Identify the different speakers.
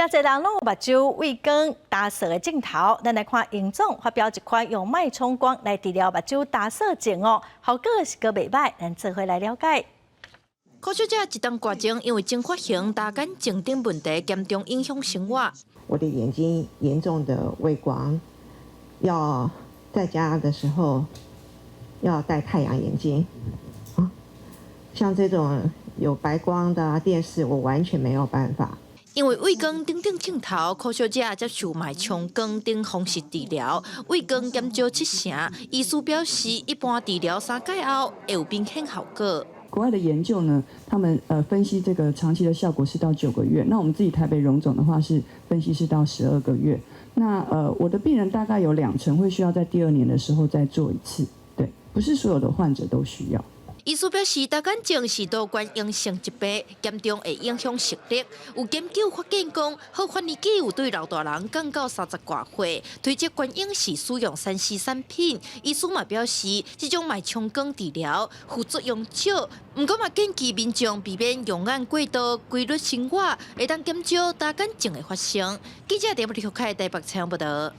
Speaker 1: 誠濟人攏有目睭畏光焦澀的症頭，咱來看榮總發表一款用脈衝光來治療目睭焦澀症哦，效果是閣袂䆀，咱做伙來了解。
Speaker 2: 柯小姐一冬外前因為蒸發型焦瞼症等問題，嚴重影響生活。
Speaker 3: 我的眼睛嚴重的畏光，要在家的時候要戴太陽眼鏡啊，像這種有白光的電視，我完全沒有辦法。
Speaker 2: 因為畏光等等症頭，柯小姐接受脈衝光等方式治療，畏光減少七成。醫師表示，一般治療三擺後會有明顯效果。
Speaker 4: 國外的研究呢，他們分析這個長期的效果是到9個月。那我們自己台北榮總的話是分析是到12個月。那我的病人大概有兩成會需要在第二年的時候再做一次。對，不是所有的患者都需要。
Speaker 2: 醫師表示，焦瞼症是導觀影性疾病，嚴重會影響視力。有研究發現講，好發年紀有對老大人降到30外歲，推測原因是使用3C 產品。醫師嘛表示，這種脈衝光治療副作用少，毋過嘛建議民眾避免用眼過度、規律生活，會當減少焦瞼症的發生。記者陳立開台北採訪報道。